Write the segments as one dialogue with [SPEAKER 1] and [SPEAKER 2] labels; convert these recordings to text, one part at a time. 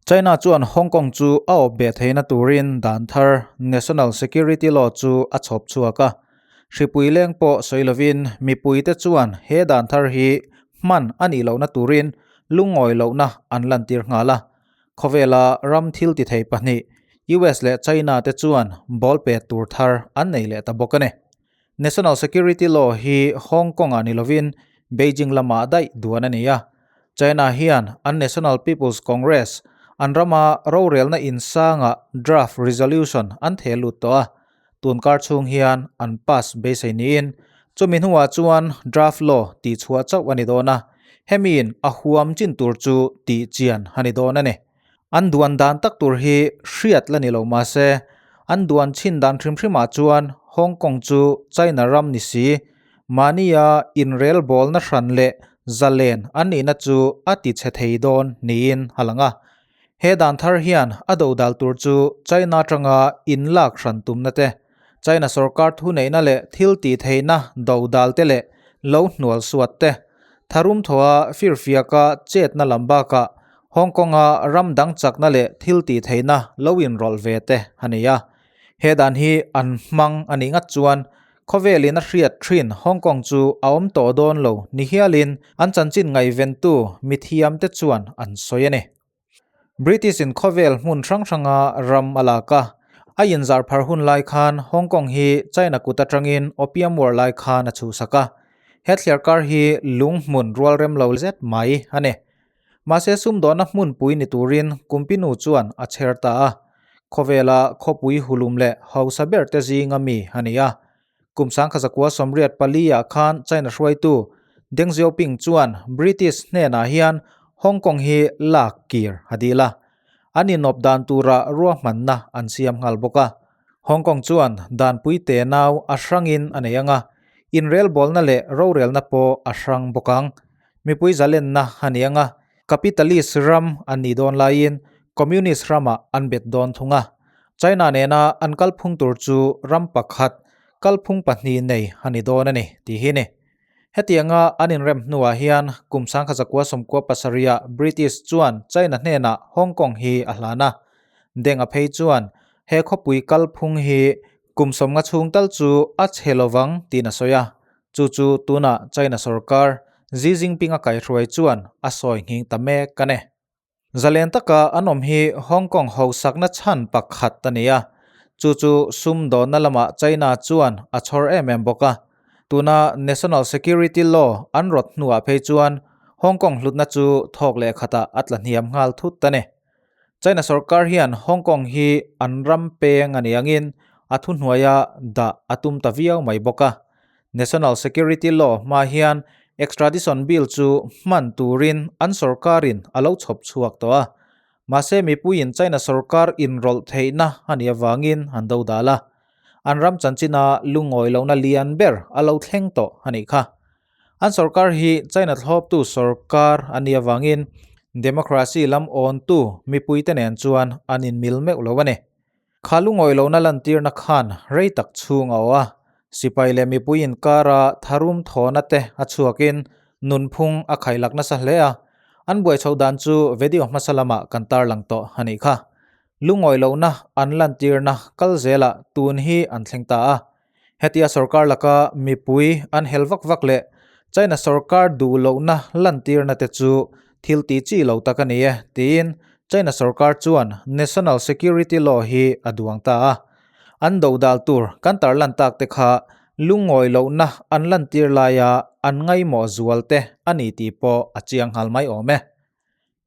[SPEAKER 1] China chuan Hong Kong chu a awp beh theihna turin dan thar National Security Law chu a chhawp chhuak a. Hripui leng pawh sawi lovin mipuite chuan he dan thar hi hman a nih lohna turin lungawi lohna an lantir nghal a. Khawvela ram thil ti thei pahnih US leh China te chuan ball pet tur thar an nei leh ta bawk a ni. National Security Law hi Hong Kong-ah ni lovin Beijing lamah daih duan a ni a. China hian an National People's Congress, an rama rorelna insangah draft resolution an theh lut tawh a. Tun kar chhung hian an pass beisei niin chumi hnuah chuan draft law tihchhuah chauh a ni dawn a, hemiin a huam chin tur chu tihchian a ni dawn a ni. An duan dan tak tur hi hriat la ni lo mahse, an duan chhin dan hrim hrimah chuan Hong Kong chu China ram ni si, mahnia inrelbawlna hran leh zalen an nihna chu a ti chhe thei dawn niin a lang a. He dan thar hian a dodal tur chu China atanga inlak hran tumna te, China sorkar thuneihna leh thil tih theihna dodal te leh lo hnual suat te, Tharum thawha firfiaka chetna lam bakah Hong Kong-a ram dang chakna leh thil tih theihna lo inrawlh ve te a nei a. He dan hi an hmang a nih ngat chuan khawvelin a hriat thin Hong Kong chu a awm tawh dawn lo ni hialin an chanchin ngaihventu mithiamte chuan an sawi a ni. British in khawvel hmun hrang hranga ram a lak a, a inzar phar hun lai khan Hong Kong hi China kut atangin Opium War lai khan a chhuhsak a. He thliarkar hi lung hmun rual rem lo zet mai a ni. Mahse sumdawhna hmunpui ni turin Kumpinu chuan a chher ta a, khawvela khawpui hulum leh hausa ber te zinga mi a ni a. Kum 1984 ah khan China hruaitu Deng Xiaoping chuan British hnenah hian Hong Kong hi lak kir a dil a, an inawp dan tura ruahmanna an siam nghal bawk a. Hong Kong chuan danpui tenau a hrangin a nei ang a, inrelbawlna leh rorelna pawh a hrang bawk ang. Mipui zalenna a ni ang a, capitalist ram an nih dawn laiin communist ramah an bet dawn thung a. China nena an kalphung tur chu ram pakhat, kalphung pahnih nei a ni dawn a ni, tih hi a ni. Hetianga an inrem hnuah hian kum 1997 ah British chuan China hnenah Hong Kong hi a hlan a. Deng a phei chuan he khawpui kalphung hi kum 50 chhung tal chu a chhe lovang tiin a sawi a. Chu chu tunah China sorkar Xi Jinping a kaihruai chuan a sawi nghing ta mek a ni. Zalen taka an awm hi Hong Kong hausakna chhan pakhat a ni a, chu chu sumdawnna lamah China chuan a chhawr em em bawk a. Tuna National Security Law an rawt hnuah phei chuan Hong Kong hlutna chu thawk leh khatah a tla hniam nghal thut a ni. China sorkar hian Hong Kong hi an ram peng a ni angin a thuhnuaia dah a tum ta viau mai bawk a. National Security Law hma hian Extradition Bill chu hman turin an sorkarin a lo chhawp chhuak tawh a. Mahse mipuiin China sorkar inrawlh theihna a nih avangin an do dal a. An ram chanchina lungawi lohna lian ber a lo thleng tawh a nih kha. An sorkar hi China thlawptu sorkar a nih avangin democracy lam awntu mipuite nen chuan an inmil meuh lo a ni. Kha lungawi lohna lantirna khan rei tak chhung a awh a, sipai leh mipui inkara tharum thawhna te a chhuakin nunphung a khaihlak nasa hle a, an buai chhoh dan chu video hmasa lamah kan tarlang tawh a nih kha. Lungawi lohna an lantirna kal zelah tun hi an thleng ta a, hetia sorkar laka mipui an hel vak vak leh China sorkar duh lohna lantirna te chu Thil tih chi lo tak a ni e, tiin China sorkar chuan National Security Law hi a duang ta a. An dodal tur kan tarlan tak te kha lungawi lohna an lantir laia an ngaimawh zual te a ni tih pawh a chiang nghal mai awm e.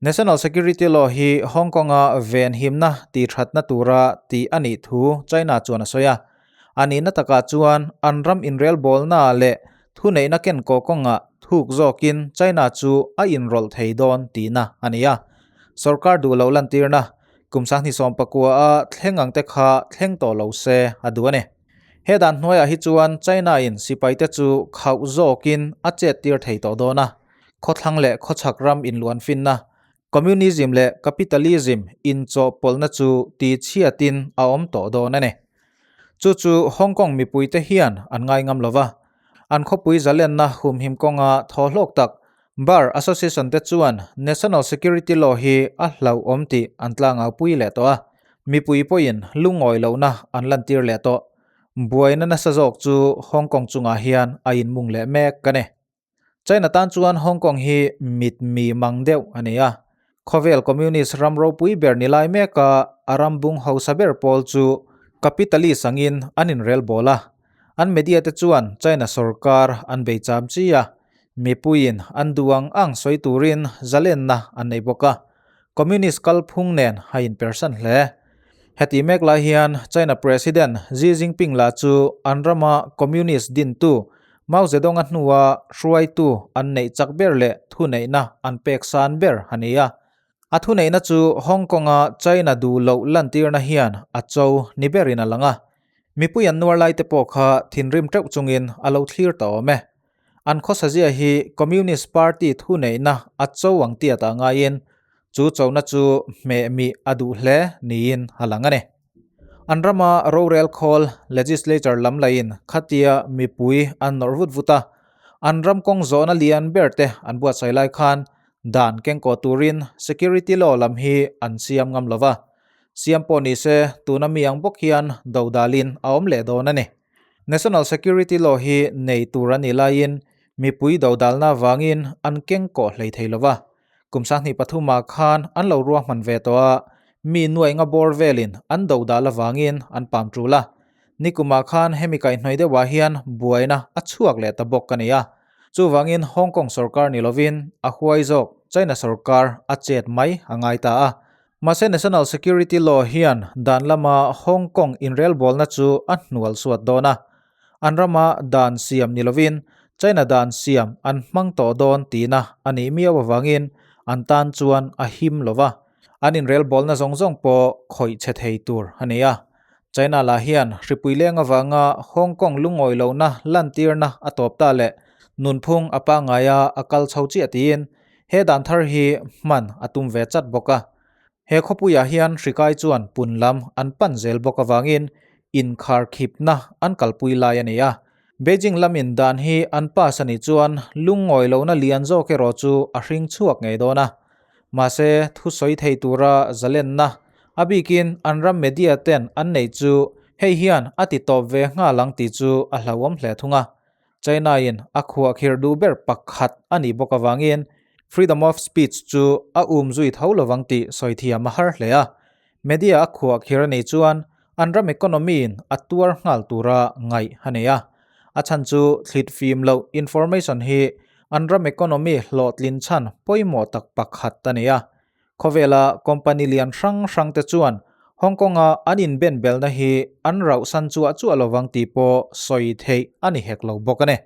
[SPEAKER 1] National Security Law hi Hong Kong-a venhimna tihthatna tura tih a nih thu China chuan a sawi a. A nihna takah chuan an ram inrelbawlnaah leh Thuneihna ken kaw kawngah thuk zawkin China chu a inrawlh thei dawn tihna a ni a. Sorkar duh loh lantirna kum 2019 a thleng ang te kha thleng tawh lo se a duh a ni. He dan hnuaiah hi chuan China-in sipaite chu khauh zawkin a chet tir thei tawh dawn a. Khawthlang leh khawchhak ram inluan finna, Communism leh Capitalism inchawhpawlhna chu tichhiatin a awm tawh dawn a ni. Chu chu Hong Kong mipuite hian an ngai ngam lo va, an khawpui zalenna humhim kawnga thaw hlawk tak Bar Association te chuan National Security Law hi a hlauhawm tih an tlangaupui leh tawh a, mipui pawhin lungawi lohna an lantir leh tawh. Buaina nasa zawk chu Hong Kong chungah hian a inmung leh mek a ni. China tan chuan Hong Kong hi mit mi mang deuh a ni a. Khawvel Communist ram ropui ber ni lai meka a ram bung hausa ber pawl chu capitalist angin an inrel bawl a. An media te chuan China sorkar an bei cham chi a, mipuiin an duh ang ang sawi turin zalenna an nei bawk a. Communist kalphung nen a inpersan hle. Heti mek lai hian China President Xi Jinping lah chu an rama Communist dintu Mao Zedong-a hnua hruaitu an neih chak ber leh thuneihna an pek san ber a ni a. A thuneihna chu Hong Kong-a China duh loh lantirna hian a cho ni berin a lang a. Mipui an nuar laite pawh kha thinrim teuh chungin a lo thlir ta awm e. An khawsazia hi Communist Party thuneihna a cho ang tiat ah ngaiin chu chona chu hmeh mih a duh hle niin a lang a ni. An rama rorel khawl legislature lam lain khatia mipui an nawrh vut vut a, an ram kawng zawhna lian ber te an buatsaih lai khan dan kengkaw turin security law lam hi an siam ngam lo va. Siam pawh ni se tuna mi ang bawk hian dodalin a awm leh dawn a ni. National Security Law hi nei tur a nih laiin mipui dodalna avangin an kengkaw hlei thei lo va. Kum 23 ah khan an lo ruahman ve tawh a, mi nuai nga bawr velin an do dal avangin an pam tul a. Nikumah khan hemi kaihhnawih deuhah hian buaina a chhuak leh ta bawk a ni a. Chuvangin Hong Kong sorkar ni lovin a huai zawk China sorkar a chet mai a ngai ta a. Mahse National Security Law hian dan lama Hong Kong inrelbawlna chu a hnual suat dawn a. An rama dan siam ni lovin China dan siam an hmang tawh dawn tihna a nih miau avangin an tan chuan a him lo va, an inrelbawlna zawng zawng pawh khawih chhe thei tur a ni a. China lah hian hripui leng avanga Hong Kong lungawi lohna lantirna a tawp ta leh nunphung a pangngaia a kal chho chiah tiin he dan thar hi hman a tum ve chat bawk a. He khawpuiah hian hrikai chuan pun lam an pan zel bawk avangin inkharkhipna an kalpui lai a ni a. Beijing lamin dan hi an pass a nih chuan lungngawi lohna lian zawk erawh chu a hring chhuak ngei dawn a. Mahse, thusawi thei tura zalenna, a bikin an ram media ten an neih chu hei hian a ti tawp ve nghal ang tih chu a hlauhawm hle thung a. China-in a khuahkhirh duh ber pakhat a nih bawk avangin freedom of speech chu a um zui tho lovang tih sawi thiam a har hle a. Media a khuahkhirh a nih chuan an ram economy-in a tuar nghal tura ngaih a nei a. A chhan chu thlit fim loh information hi an ram economy hlawhtlin chhan pawimawh tak pakhat a ni a. Khawvela company lian hrang hrang te chuan Hong Kong-a an inbenbelna hi an rauhsan chuah chuah lovang tih pawh sawi theih a ni hek lo bawk a ni.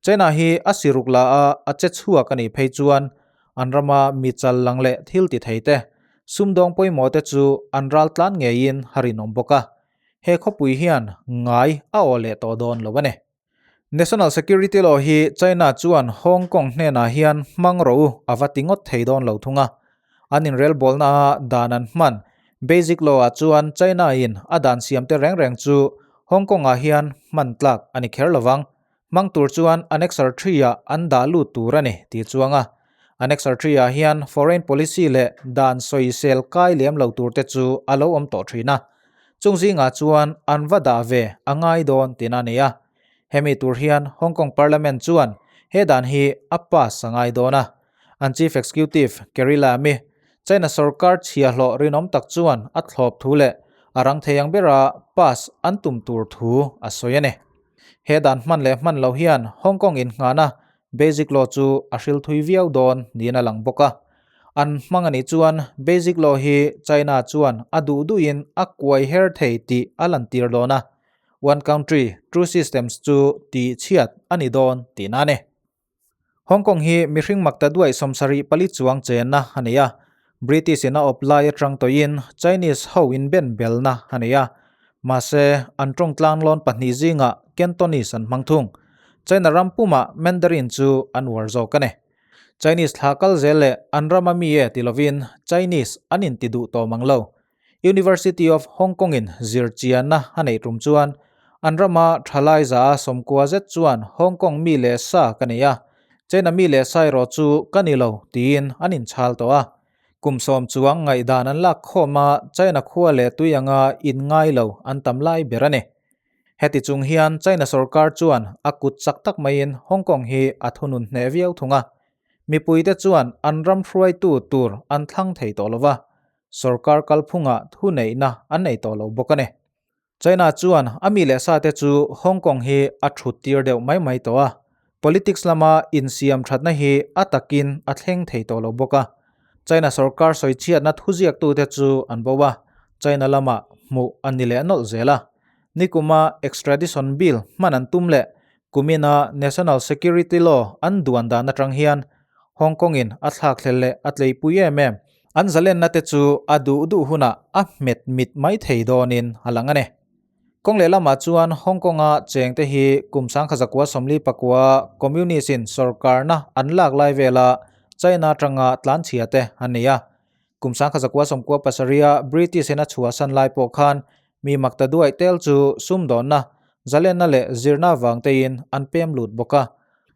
[SPEAKER 1] China hi a siruk la a a che chhuak a nih phei chuan an rama mi chal lang leh thil ti thei te, sumdawng pawimawh te chu an ral tlan ngeiin a rinawm bawk a. He khawpui hian ngai a aw leh tawh dawn lo a ni. National Security Law hi China chuan Hong Kong hnenah hian hmang rawh u a va ti ngawt thei dawn lo thung a. An inrelbawlna a dan an hman Basic Law ah chuan China in a dan siam te reng reng chu Hong Kong ah hian hman tlak a ni kher lovang. Hmang tur chuan Annexure 3 ah an dah lut tur a ni tih chuang a. Annexure 3 ah hian foreign policy leh dan sawisel kai lem lo tur te chu a lo awm tawh thin a. Chung zingah chuan an va dah ve a ngai dawn tiin a ni a. Hemi tur hian Hong Kong Parliament chuan he dan hi a pass a ngai dawn a. An Chief Executive Carrie Lam-i China sorkar chhiahhlawh rinawm tak chuan a thlawp thu leh a rang thei ang bera pass an tum tur thu a sawi a ni. He dan hman leh hman lo hian Hong Kong innghahna Basic Law chu a hril thui viau dawn niin a lang bawk a. An hmang a nih chuan Basic Law hi China chuan a duh duhin a kuai her thei tih a lantir dawn a, One Country, Two Systems chu tih chhiat a ni dawn tihna a ni. Hong Kong hi mihring makta duai 74 chuang chenna a ni a, British in a awp lai atang tawhin Chinese ho inben belna a nei a, mahse an tawng tlanglawn pahnih zingah Cantonese an hmang thung. China ram pumah Mandarin chu an uar zawk a ni. Chinese thla kal zel leh an rama mi e ti lovin Chinese an inti duh tawh mang lo. University of Hong Kong in zirchianna a neih tum chuan an rama thalai za a sawmkua zet chuan Hong Kong mi leh sa ka nei a. China mi leh sa erawh chu ka ni lo tiin an inchhal tawh a. Kum sawm chuang ngaihdan an lak khawm a, China khua leh tui anga inngai lo an tam lai ber a ni. Heti chung hian China sorkar chuan a kut chak tak maiin Hong Kong hi a thunun hneh viau thung a. Mipuite chuan an ram hruaitu tur an thlang thei tawh lo va, sorkar kalphungah thuneihna an nei tawh lo bawk a ni. China chuan a mi leh sate chu Hong Kong hi a thut tir deuh mai mai tawh a, politics lama insiam thatna hi a takin a thleng thei tawh lo bawk a. China sorkar sawichhiatna thuziaktute chu an bo a, China lamah hmuh an ni leh nawlh zel a. Nikuma extradition bill hman an tum leh kumina National Security Law an duan dan atang hian Hong Kong-in a thlakhlel leh a tleipui em em. An zalenna te chu a duh duh hunah a hmet mit mai thei dawnin a lang a ni. Kawng lehlamah chuan Hong Kong-a chengte hi kum sangkhazakua sawmli pakua Communist-in sorkarna an lak lai vela China atanga tlanchhia te an ni a. Kum sangkhazakua sawmkua pasarih-a British-in a chhuahsan lai pawh khan mi makta duaih tel chu sumdawnna, zalenna leh zirna avang tein an pem lut bawk a.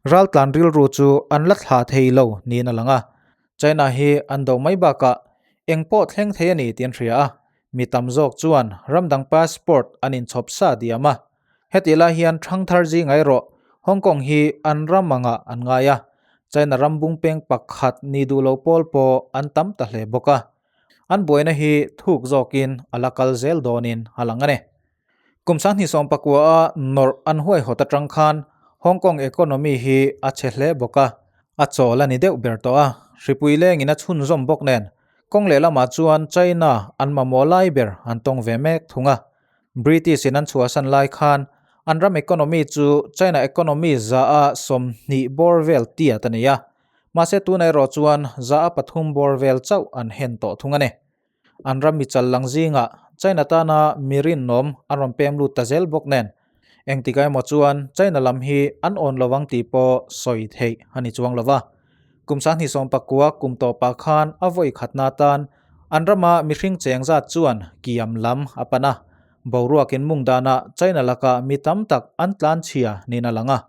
[SPEAKER 1] Raltlan rilru chu an la thlah thei lo niin a lang a. China hi an do mai bakah eng pawh thleng thei a ni tih an hria a, mi tam zawk chuan ram dang passport an inchhawp sa diam a. Hetih lai hian Thangthar zinga erawh Hong Kong hi an ram angah an ngai a, China ram bungpeng pakhat ni duh lo pawl pawh an tam ta hle bawk a. An buaina hi thuk zawkin a la kal zel dawnin a lang a ni. Kum sanghnih sawm pakua a nawrh an huaihawt atang khan Hong Kong economy hi a chhe hle bawk a, a chawl a ni deuh ber tawh a, hripui lengin a chhunzawm bawk nen kawng lehlamah chuan China an mamawh lai ber an tawng ve mek thung a. British in an chhuahsan lai khan an ram economy chu China economy za a 20 bawr vel tiat a ni a, mahse tunah erawh chuan za a pathum bawr vel chauh an hen tawh thung a ni. An ram mi chal lang zingah China tana mi rinawm an rawn pem lut ta zel bawk nen, engtik emaw chuan China lam hi an awn lo ang tih pawh sawi theih a ni chuang lo va. Kum sanghnih sawm pakua kum tawpah khan a vawi khatna tan an rama mihring cheng zat chuan kiam lam a pan a, boruakin mung danah China lakah mi tam tak an tlanchhia niin a lang a.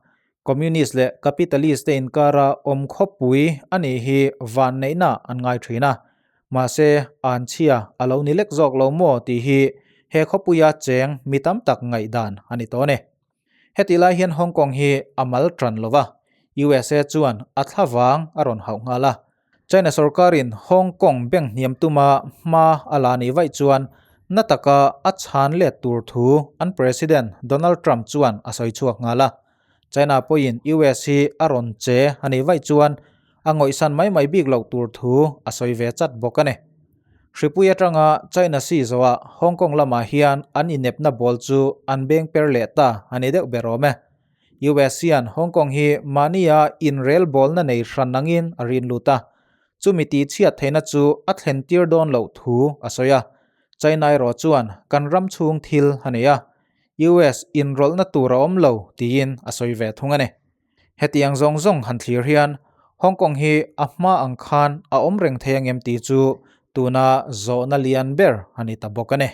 [SPEAKER 1] Communist leh Capitalist te inkara awm khawpui a nih hi vanneihna an ngai thin a, mahse an chhia a lo ni lek zawk lo maw tih hi he khawpuia cheng mi tam tak ngaihdan a ni tawh a ni. Hetih lai hian Hong Kong hi a mal tan lo va, USA chuan a thla vang a rawn hauh nghal a. China sorkarin Hong Kong bank hniam tuma hma a la nih vaih chuan na taka a chhan let tur thu an President Donald Trump chuan a sawi chhuak nghal a. China pawhin US hi a rawn che a nih vaih chuan a ngawihsan mai mai bik loh tur thu a sawi ve chat bawk a ni. Hripui atanga China si zawhah Hong Kong lamah hian an inepna ball chu an beng per leh ta a ni deuh ber awm e. US hian Hong Kong hi mahnia inrel bawlna nei hran angin a rin lut a, chumi tihchhiat theihna chu a thlen tir dawn loh thu a sawi a. China erawh chuan kan ram chhung thil a nei a, US inrawlhna tur a awm lo tiin a sawi ve thung a ni. Hetiang zawng zawng han thlir hian Hong Kong hi a hma ang khan a awm reng thei angem tih chu tuna zawhna lian ber a ni ta bawk a ni.